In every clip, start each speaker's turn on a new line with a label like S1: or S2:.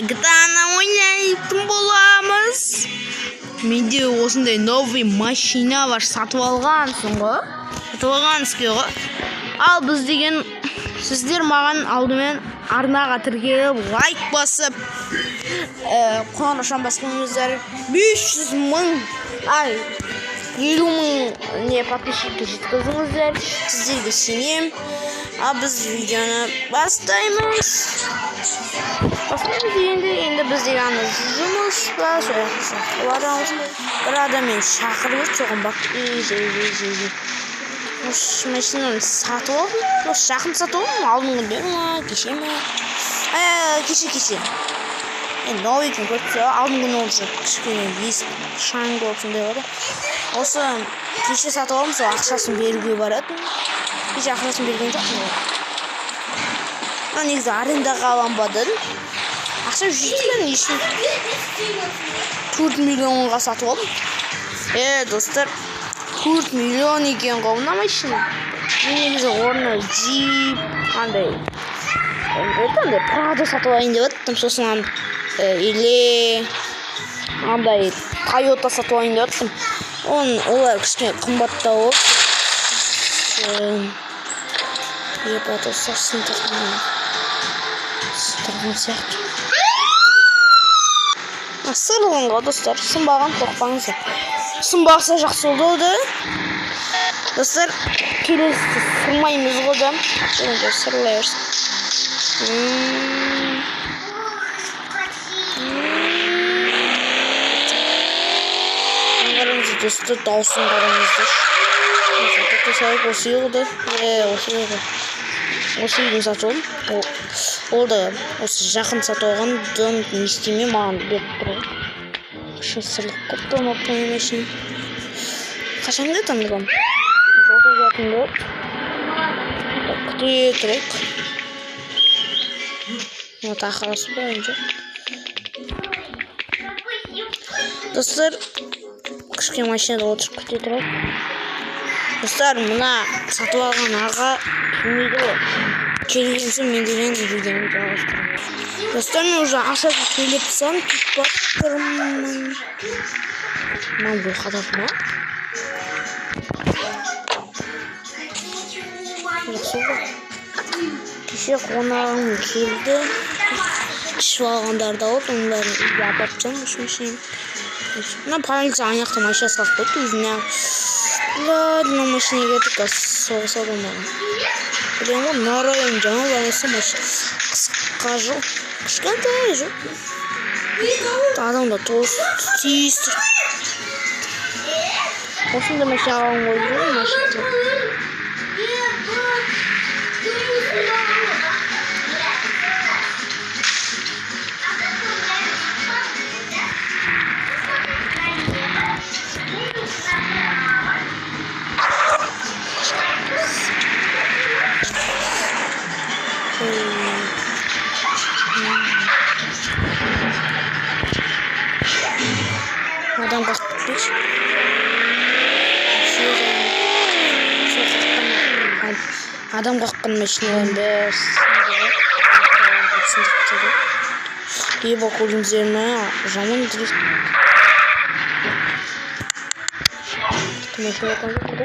S1: GTA-ны ойнайтын боламыз. Менде осындай новый машина бар, сатып алғансың ғой. Сатып алғансың ғой. Ал біз деген сіздер маған алдымен арнаға тіркеліп, лайк басып, қоңырашан басқаныңыздар 500 мың, ай, 50 мың не подписчикке жеткізіңіздер. Сіздерге сенемін. Ал біз видеоны бастаймыз. Бастаймыз енді, енді біз деген ана жұмыс па, сол жаққа барамыз. Бір адам мені шақырып еді, соған бақ, ей. Осы машинаны сатып алдым. Осы жақын сатып алдым, алдыңғы күнде ма, кеше ме? Кеше. Енді новый екен көріп тұрсыз, алдыңғы күні ол уже кішкене есік шаң болып сондай болды. Осы кеше сатып алдым, сол ақшасын беруге баратын. Кеше ақшасын берген жоқпын ғой. Мына негізі арендаға аламын ба дедім. Ақша жеткен ешкім. 4 миллионға сатып алдым. Достар, 4 миллион екен ғой мына машина. Мен негізі орнына джип, андай, это андай Прадо сатып алайын деп жаттым. Сосын или андай Тойота сатып алайын деп жаттым. Олар кішкене қымбаттау болды. Ебать, сындырған сияқты. Сырылған ғой, достар, сынбаған, қорықпаңыздар. Сынбаса жақсы болды да. Достар, келесі сырмаймыз ғой да. Енді сырылай берсін. Қараңыздар, достар, дауысын қараңыздар. Тоқтай салайық, осы үй ғой да. Осы үй ғой. Осы үйден сатып алдым. Ол да осы жақын сатып алған. Дом не істемей маған беріп тұр ғой. Кішкене сырлық көп дом алып қойған машина. Қашан келеді анда дом? Жолда келетін болады. Күте тұрайық. Мына тақырасы бар енді. Достар, кішкене машинада отырып күте тұрайық. Достар, мына сатып алған аға келмейді ғой. Келген соң мен деген видеоны жалғастырамын. Достар, мен уже ақшасын төлеп тастадым, кетіп бара жатырмын. Мынау бұл қадап ма? Жақсы ғой. Кеше қонағым келді. Ішіп алғандарды алып, оның бәрін үйге апарып тастадым осы машинаны. Мына полиция ана жақта машина салып қойды өзіне. Ладно, машина кетіп соғысады маған. Білемін ғой, мына район жаңа больница машина қысқа жол, кішкентай жол. Адамдар толып тез тұр. Осындай машина алған ғой, машина. Адам қақып кетпейші. Адам қаққан машиналардың бәрі сындырып кетеді. Еба, көрдіңіздер ме? Жаман дрифт. Машина жоқ қой.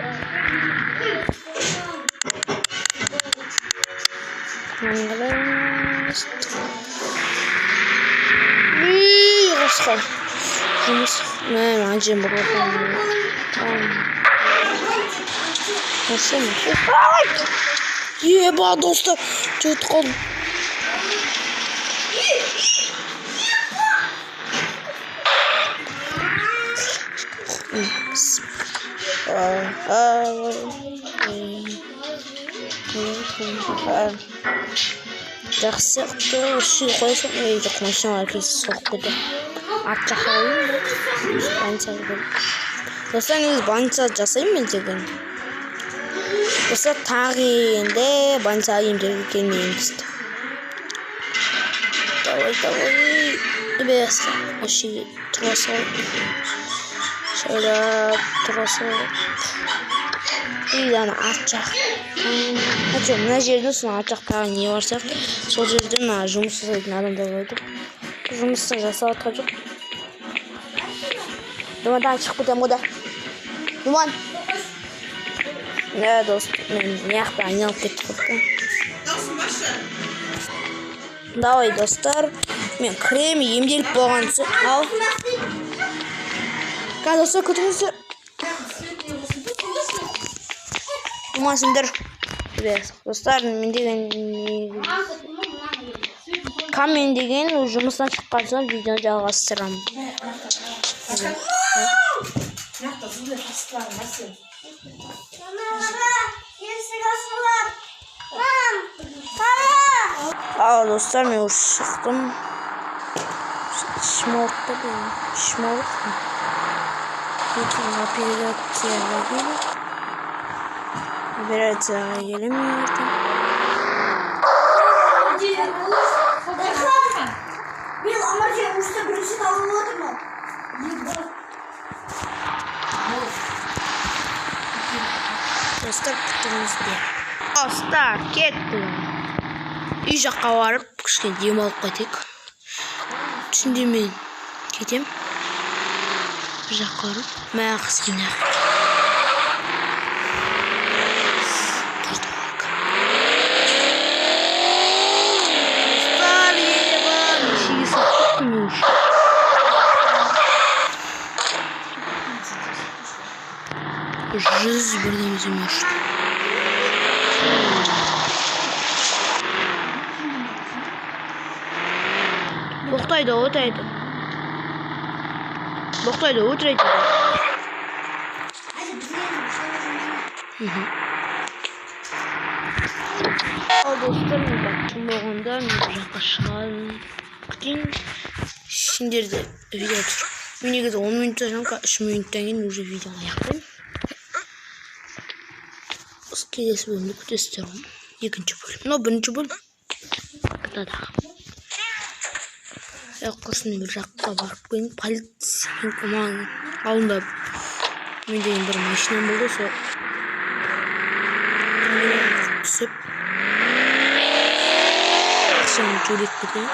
S1: Қасқа. Жұмыс. Мә, ана жерін бұрып Осы ма? Еба, достар, жетіп қалдым. Жақсы сияқты, осы жерге қоя салайын. Ей, жоқ, машиналар келсе соғып кетеді. Арт жаққа қояйын ба? Больницаға қояйын. Достар, негізі больница жасаймын мен деген. Достар, тағы енді больницаға емделуге келмейміз. Давай, давай. Бес. Осы жерге тұра салайық. Жайлап тұра салайық. И ана арт жақ. Мына жерде соның арт жақтағы не бар сияқты. Сол жерде мына жұмыс жасайтын адамдар бар еді. Жұмысты жасап жатқан жоқ. Думандан шығып кетемін ғой да. Думан. Не, дос, мен мына жақта айналып кеттік қой. Давай, достар. Мен крем емделіп болған соң. Ал. Қазір, достар, күтіңіздер. Думан, сендер. Достар, мен деген камен деген жұмыстан шыққан соң видеоны жалғастырамын.
S2: Мына зубной пасталарың бар сен.
S1: Ал, достар, мен уже шықтым. Ішім ауырып тұр менің. Ішім ауырып. Ертең операцияға келіп. Операцияға келемін ертең.
S3: Мен Омаржан ушта бірінші алып отырмын.
S1: Достар, күтіңіздер. Достар, кеттік. Үй жаққа барып, кішкене демалып қайтайық. Түнде мен кетем. Бір жаққа барып, мә, қысқа мына жаққа. Достар, еба, нешеге сатып кеттім мен уже. 100 бірдемесе может. Боқтайды, отырайды. Боқтайды, отырайды. Ал, достар, мен бақытым болғанда мен бір жаққа шығамын. Күтейін. Сендерді видео түсіріп. Мен негізі 10 минут түсіремін, 3 минуттан кейін уже видеоны аяқтаймын. Келесі бөлімді күтесіздер ғой. Екінші бөлім. Мынау бірінші бөлім. Дағы. Құрсын, бір жаққа барып келейін. Полиция маған алдында мен деген бір машинам болды, сол түсіп ақшаны төлеп кетейін.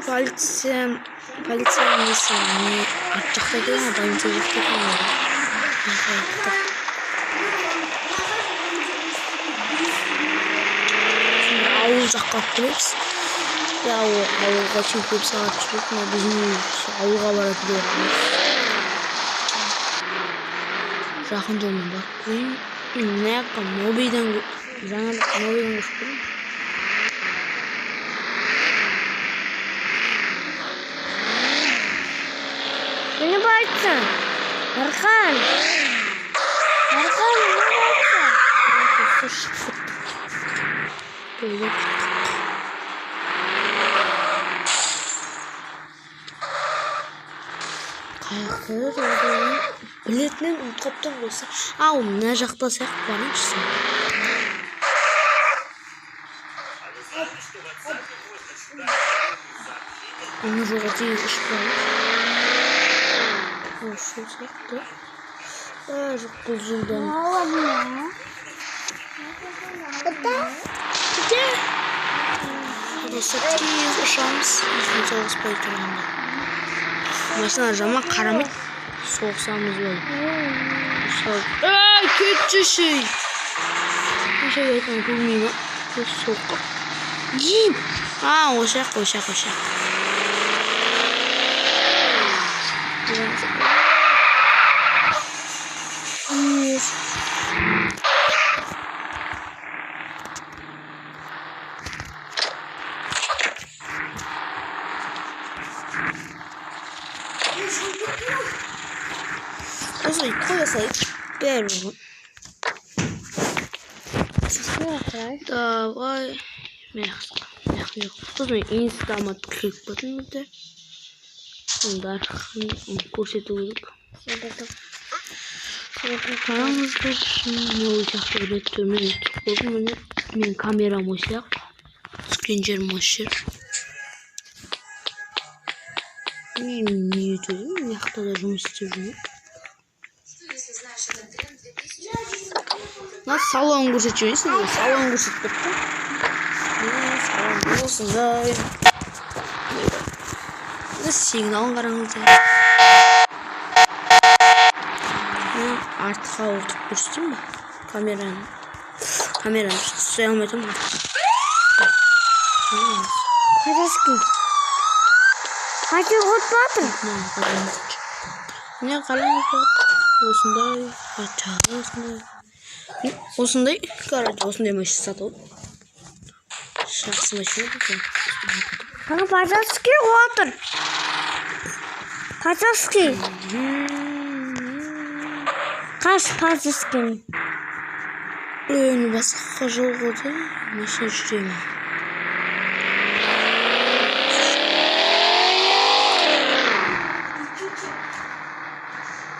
S1: Полиция несі не арт жақта екен, больница жақта екен. Ауыл жаққа алып келеміз. Ауылға шейін көп сағат жүреді. Мына біздің ауылға баратын жол. Жақын жолмен барып келейін. Мен мына жаққа Мобидан жаңа Мобидан көшіп келдім.
S3: Не боится? Архан! Архан, не боится?
S1: Шығып кеттік. Böyle кеттік. Қаяқта еді? Білетінін ұмытып қалыптым қойса. Ау, мына жақта сияқты, барайыншы сол. Ана жолға тез ұшып барайыншы. Осы жол сияқты. Жоқ, бұл жолдан. Достар, тез ұшамыз. Ешкім соғыспай тұрғанда. Машина жаман қарамайды. Соғысамыз ба? Ей, кетші! Неше айтқан көрмей ма? Соққы. Ем! А, осы жақ, осы жақ, осы жақ. Осылай қоя салайық. Бәрібір. Давай. Сосын инстама тіркеліп кетіңіздер. Онда көрсету керек. Қараңыздар, мен ол жақта реттеумен түсіп қойдым. Міне, менің камерам осы жақ. Түскен жерім осы жер. Мен не өтедім, мына жақта да жұмыс істеп жүрмін. Мына салон көрсетіп жіберейін сіздерге. Салон көрсетіп кеттім. Міне, салон осындай. Сигналын қараңыздар. Артқа отырып көрсетейін ба? Камераны. Камераны ұстай алмай тұрмын артқа.
S3: Пожарский. Қайсы отпадың?
S1: Мына қараңыздар. Міне қараңыздар. Осындай, тағы осындай. Осындай, короче, осындай машина сатып алдым. Жақсы машина екен.
S3: Қана пожарский отыр. Пожарский. Қаш пожарский.
S1: Ой, басқа жол ғой да. Машина жүре ме?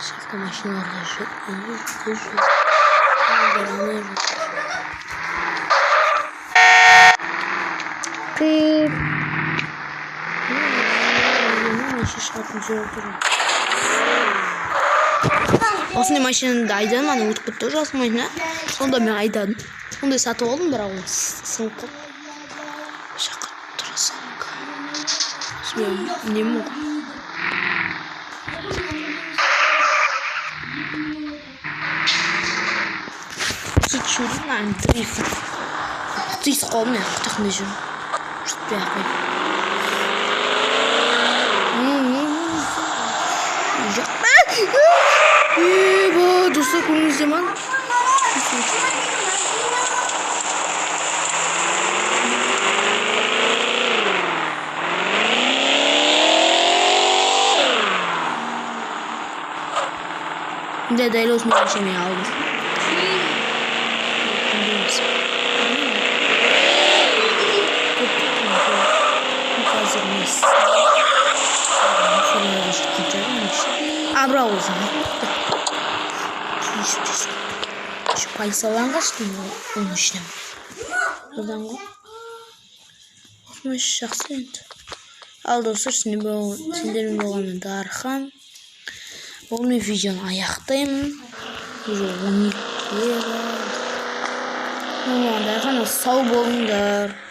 S1: Жақта машиналар да жүр. Ана жүр, бұл жүр. Ана жүр.
S3: Пип.
S1: Машина шығатын жол тұр. Осындай машинаны да айдадым, ана өтіп кетті ғой жасыл машина. Сонда мен айдадым. Сондай сатып алдым, бірақ ол сынып қалды. Жаққа тұра салайық. Мен нем ғой? Сөйтіп жүрмін, ана дрифт. Тиісіп қалдым мен, құтақында жүрмін. Жүртпей ақ қой. Еба, достар, көрдіңіздер ма? Мында дәл осындай машина мен алдым. Қазір мен а бірақ ол тиісіп тиісіп полициялардан қаштым оның ішінен содан ғой. Осындай жақсы енді. Ал достар, сендермен болған Дархан. Ол мен видеоны аяқтаймын. Уже 12-ге. Дархан, сау болыңдар.